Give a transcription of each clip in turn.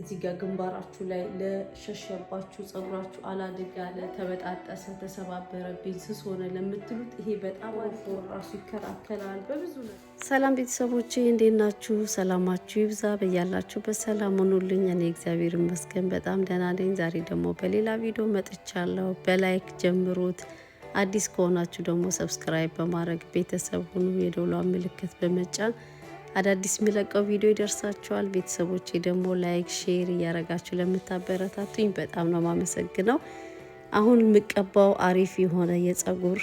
እዚህ ጋር ግንባራችሁ ላይ ለሸሸባችሁ፣ ጸጉራችሁ አላድግ ያለ፣ ተበጣጠሰ፣ ተሰባበረብኝ፣ ስስ ሆነ ለምትሉት ይሄ በጣም አሪፍ፣ ራሱ ይከላከላል በብዙ ነገር። ሰላም ቤተሰቦቼ፣ እንዴት ናችሁ? ሰላማችሁ ይብዛ በያላችሁበት ሰላም ሁኑልኝ። እኔ እግዚአብሔር ይመስገን በጣም ደህና ነኝ። ዛሬ ደግሞ በሌላ ቪዲዮ መጥቻለሁ። በ like ጀምሩት። አዲስ ከሆናችሁ ደግሞ subscribe በማድረግ ቤተሰብ ሁኑ። የደወሏን ምልክት በመጫን አዳዲስ የሚለቀው ቪዲዮ ይደርሳችኋል። ቤተሰቦቼ ደግሞ like፣ share እያረጋችሁ ለምታበረታቱኝ በጣም ነው ማመሰግነው። አሁን የምቀባው አሪፍ የሆነ የጸጉር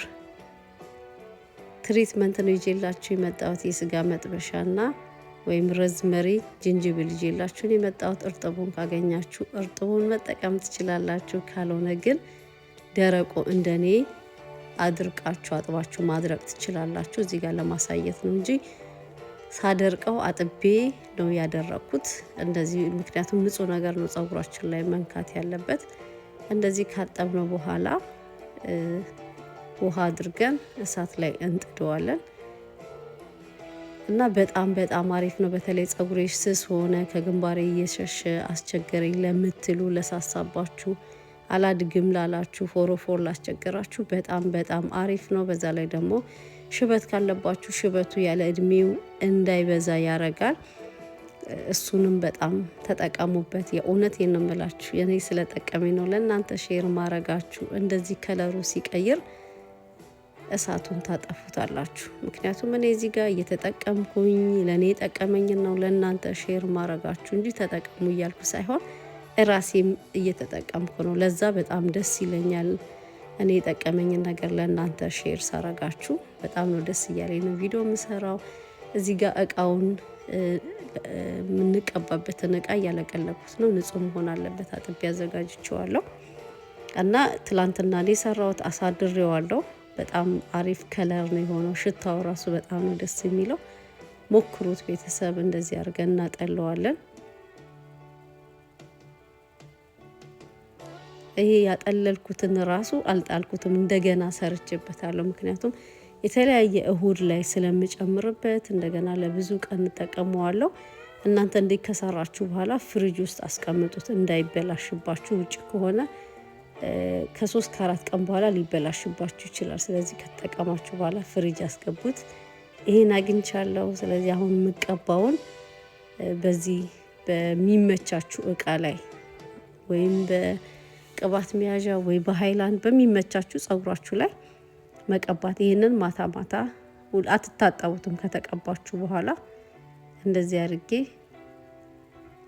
treatment ነው ይዤላችሁ የመጣሁት፣ የስጋ መጥበሻና ወይም rosemary ጅንጅብል ይዤላችሁን የመጣሁት። እርጥቡን ካገኛችሁ እርጥቡን መጠቀም ትችላላችሁ። ካልሆነ ግን ደረቁ እንደኔ አድርቃችሁ አጥባችሁ ማድረቅ ትችላላችሁ። እዚህ ጋር ለማሳየት ነው እንጂ ሳደርቀው አጥቤ ነው ያደረኩት። እንደዚህ ምክንያቱም ንጹህ ነገር ነው ጸጉራችን ላይ መንካት ያለበት። እንደዚህ ካጠብነው በኋላ ውሃ አድርገን እሳት ላይ እንጥደዋለን እና በጣም በጣም አሪፍ ነው። በተለይ ጸጉሬ ስስ ሆነ፣ ከግንባሬ እየሸሸ አስቸገረኝ ለምትሉ፣ ለሳሳባችሁ፣ አላድግም ላላችሁ፣ ፎሮፎር ላስቸገራችሁ በጣም በጣም አሪፍ ነው። በዛ ላይ ደግሞ ሽበት ካለባችሁ ሽበቱ ያለ እድሜው እንዳይበዛ ያረጋል። እሱንም በጣም ተጠቀሙበት። የእውነት ነው የምላችሁ፣ የኔ ስለጠቀመኝ ነው ለእናንተ share ማረጋችሁ። እንደዚህ color ኡ ሲቀይር እሳቱን ታጠፉታላችሁ። ምክንያቱም እኔ እዚህ ጋር እየተጠቀምኩኝ ለእኔ የጠቀመኝን ነው ለእናንተ share ማረጋችሁ እንጂ ተጠቀሙ እያልኩ ሳይሆን እራሴም እየተጠቀምኩ ነው። ለዛ በጣም ደስ ይለኛል። እኔ የጠቀመኝን ነገር ለእናንተ share ሳረጋችሁ በጣም ነው ደስ እያለኝ ነው ቪዲዮ የምሰራው። እዚህ ጋር እቃውን የምንቀባበትን እቃ እያለቀለኩት ነው። ንጹህ መሆን አለበት። አጥቤ አዘጋጅቼዋለሁ እና ትላንትና ላይ የሰራሁት አሳድሬዋለሁ። በጣም አሪፍ color ነው የሆነው። ሽታው ራሱ በጣም ነው ደስ የሚለው። ሞክሩት ቤተሰብ። እንደዚህ አድርገን እናጠለዋለን። ይሄ ያጠለልኩትን ራሱ አልጣልኩትም፣ እንደገና ሰርቼበታለሁ። ምክንያቱም የተለያየ እሁድ ላይ ስለምጨምርበት እንደገና ለብዙ ቀን እጠቀመዋለሁ። እናንተ እንዴት ከሰራችሁ በኋላ ፍሪጅ ውስጥ አስቀምጡት እንዳይበላሽባችሁ። ውጭ ከሆነ ከ3 ከ4 ቀን በኋላ ሊበላሽባችሁ ይችላል። ስለዚህ ከተጠቀማችሁ በኋላ ፍሪጅ አስገቡት። ይሄን አግኝቻለሁ። ስለዚህ አሁን የምቀባውን በዚህ በሚመቻችሁ እቃ ላይ ወይም በቅባት መያዣ ወይ በሃይላንድ በሚመቻችሁ ጸጉራችሁ ላይ መቀባት። ይሄንን ማታ ማታ አትታጠቡትም ከተቀባችሁ በኋላ። እንደዚህ አድርጌ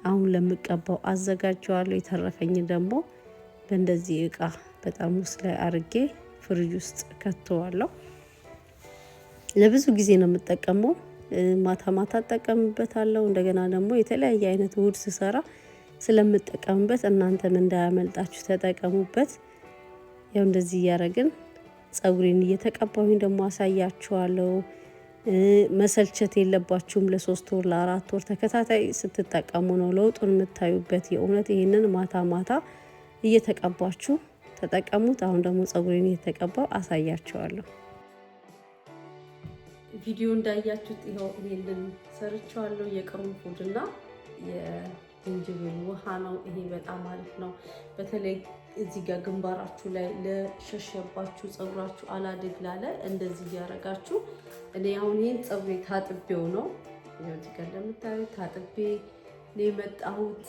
አሁን ለምቀባው አዘጋጀዋለሁ። የተረፈኝ ደግሞ በእንደዚህ እቃ በጠርሙስ ላይ አድርጌ ፍሪጅ ውስጥ ከተዋለሁ። ለብዙ ጊዜ ነው የምጠቀመው። ማታ ማታ እጠቀምበታለሁ። እንደገና ደግሞ የተለያየ አይነት ውህድ ስሰራ ስለምጠቀምበት እናንተም እንዳያመልጣችሁ ተጠቀሙበት። ያው እንደዚህ እያረግን ጸጉሬን እየተቀባሁኝ ደግሞ አሳያችኋለሁ። መሰልቸት የለባችሁም። ለ3 ወር ለ4 ወር ተከታታይ ስትጠቀሙ ነው ለውጡን የምታዩበት። የእውነት ይሄንን ማታ ማታ እየተቀባችሁ ተጠቀሙት። አሁን ደግሞ ጸጉሬን እየተቀባው አሳያችኋለሁ። ቪዲዮ እንዳያችሁት ይኸው ይሄንን ሰርቼዋለሁ። የቅርንፉድና የዝንጅብል ውሃ ነው። ይሄ በጣም አሪፍ ነው። በተለይ እዚህ ጋር ግንባራችሁ ላይ ለሸሸባችሁ፣ ጸጉራችሁ አላድግ ላለ እንደዚህ እያረጋችሁ፣ እኔ አሁን ይሄን ጸጉሬ ታጥቤው ነው። ይኸው እዚህ ጋር እንደምታዩት ታጥቤ ነው የመጣሁት።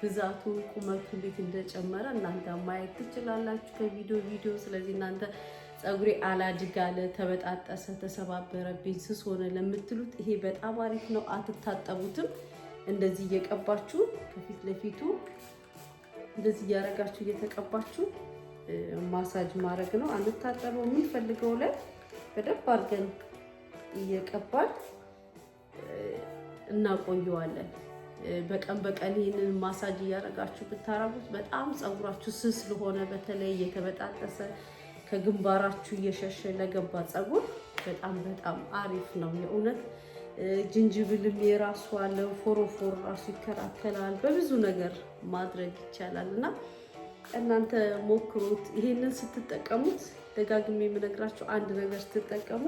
ብዛቱ ቁመቱ እንዴት እንደጨመረ እናንተ ማየት ትችላላችሁ ከቪዲዮ ቪዲዮ። ስለዚህ እናንተ ጸጉሬ አላድግ አለ፣ ተበጣጠሰ፣ ተሰባበረብኝ፣ ስስ ሆነ ለምትሉት ይሄ በጣም አሪፍ ነው። አትታጠቡትም። እንደዚህ እየቀባችሁ ከፊት ለፊቱ እንደዚህ እያረጋችሁ እየተቀባችሁ ማሳጅ ማድረግ ነው። አንታጠበው፣ የምንፈልገው ላይ በደንብ አድርገን እየቀባን እናቆየዋለን። በቀን በቀን ይህንን ማሳጅ እያደረጋችሁ ብታረጉት በጣም ጸጉራችሁ ስስ ለሆነ፣ በተለይ እየተበጣጠሰ ከግንባራችሁ እየሸሸ ለገባ ጸጉር በጣም በጣም አሪፍ ነው። የእውነት ጅንጅብልም የራሱ አለው፣ ፎሮፎር ራሱ ይከላከላል። በብዙ ነገር ማድረግ ይቻላል እና እናንተ ሞክሩት። ይሄንን ስትጠቀሙት ደጋግሜ የምነግራችሁ አንድ ነገር፣ ስትጠቀሙ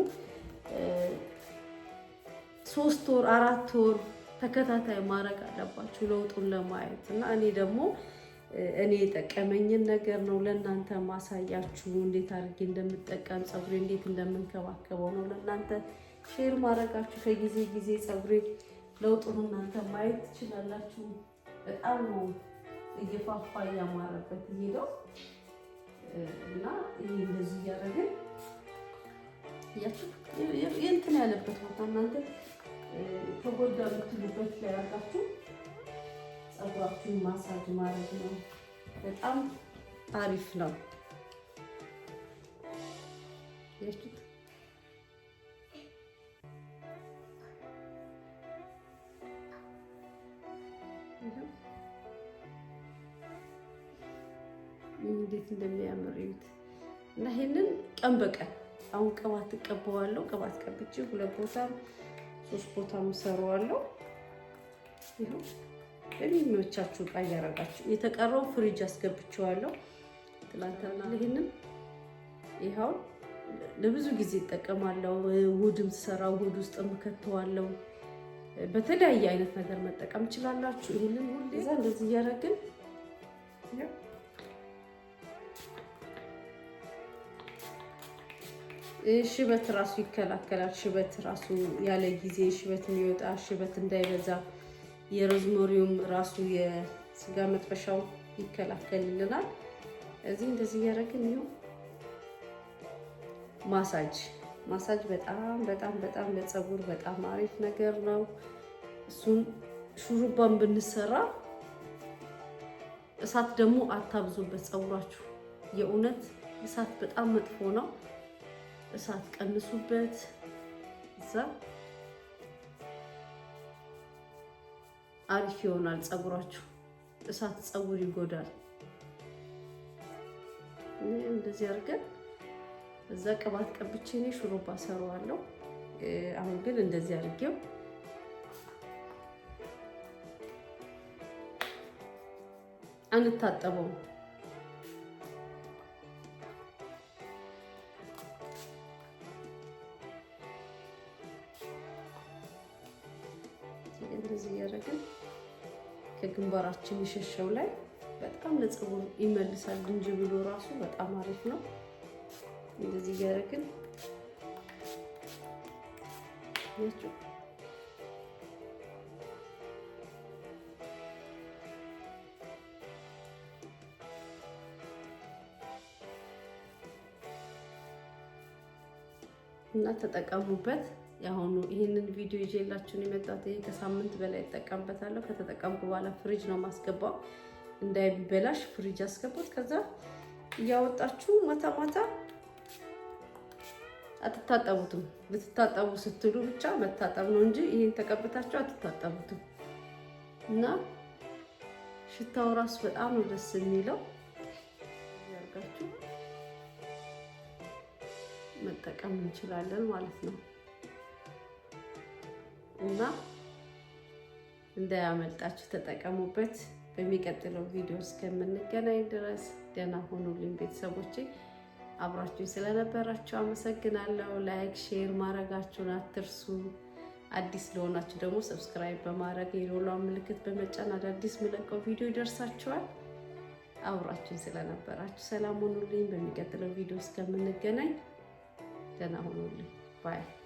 3 ወር 4 ወር ተከታታይ ማድረግ አለባችሁ ለውጡን ለማየት። እና እኔ ደግሞ እኔ የጠቀመኝን ነገር ነው ለእናንተ ማሳያችሁ። እንዴት አድርጌ እንደምጠቀም፣ ፀጉሬ እንዴት እንደምንከባከበው ነው ለእናንተ share ማድረጋችሁ። ከጊዜ ጊዜ ፀጉሬ ለውጡን እናንተ ማየት ትችላላችሁ። በጣም ነው እየፋፋ እያማረበት ሄደው። እና ይሄ እንደዚህ እያደረግን እያችሁ የእንትን ያለበት ቦታ፣ እናንተ ተጎዳ የምትሉበት ላይ አድርጋችሁ ፀጉራችሁን ማሳጅ ማድረግ ነው። በጣም አሪፍ ነው። ያችሁት እንዴት እንደሚያምር እዩት። እና ይሄንን ቀን በቀን አሁን ቅባት እቀባዋለሁ። ቅባት ቀብቼ ሁለት ቦታም ሶስት ቦታም እሰራዋለሁ። ይኸው በሚመቻችሁ እቃ እያደረጋችሁ፣ የተቀረው ፍሪጅ አስገብቼዋለሁ ትላንትና። ይሄንን ይኸው ለብዙ ጊዜ እጠቀማለሁ። ውህድም ስሰራ ውህድ ውስጥ እከተዋለሁ። በተለያየ አይነት ነገር መጠቀም ትችላላችሁ። ይሄንን ሁሌ እዛ እንደዚህ እያደረግን። ሽበት ራሱ ይከላከላል። ሽበት ራሱ ያለ ጊዜ ሽበት የሚወጣ ሽበት እንዳይበዛ የ rosemary ውም ራሱ የስጋ መጥበሻው ይከላከልልናል። እዚህ እንደዚህ እያደረግን ይኸው massage። Massage በጣም በጣም በጣም ለፀጉር በጣም አሪፍ ነገር ነው። እሱን ሹሩባን ብንሰራ፣ እሳት ደግሞ አታብዙበት ፀጉራችሁ። የእውነት እሳት በጣም መጥፎ ነው። እሳት ቀንሱበት። እዛ አሪፍ ይሆናል ፀጉራችሁ። እሳት ፀጉር ይጎዳል። እንደዚህ አድርገን እዛ ቅባት ቀብቼ እኔ ሹሩባ ሰራዋለሁ። አሁን ግን እንደዚህ አድርጌው አንታጠበውም። እንደዚህ እያደረግን ከግንባራችን የሸሸው ላይ በጣም ለፀጉር ይመልሳል። ዝንጅብሉ ራሱ በጣም አሪፍ ነው። እንደዚህ እያደረግን ያችሁ እና ተጠቀሙበት። የአሁኑ ይህንን ቪዲዮ ይዤላችሁ ነው የመጣሁት። ይሄ ከሳምንት በላይ እጠቀምበታለሁ። ከተጠቀምኩ በኋላ ፍሪጅ ነው ማስገባው፣ እንዳይበላሽ ፍሪጅ አስገቡት። ከዛ እያወጣችሁ ማታ ማታ አትታጠቡትም። ልትታጠቡ ስትሉ ብቻ መታጠብ ነው እንጂ ይህን ተቀብታችሁ አትታጠቡትም። እና ሽታው ራሱ በጣም ነው ደስ የሚለው። ያርጋችሁ መጠቀም እንችላለን ማለት ነው። እና እንዳያመልጣችሁ ተጠቀሙበት። በሚቀጥለው ቪዲዮ እስከምንገናኝ ድረስ ደህና ሆኑልኝ ቤተሰቦቼ። አብራችሁ ስለነበራችሁ አመሰግናለሁ። Like፣ share ማድረጋችሁን አትርሱ። አዲስ ለሆናችሁ ደግሞ subscribe በማድረግ የደወሏን ምልክት በመጫን አዳዲስ ምለቀው ቪዲዮ ይደርሳችኋል። አብራችሁን ስለነበራችሁ ሰላም ሆኑልኝ። በሚቀጥለው ቪዲዮ እስከምንገናኝ ደህና ሆኑልኝ። Bye.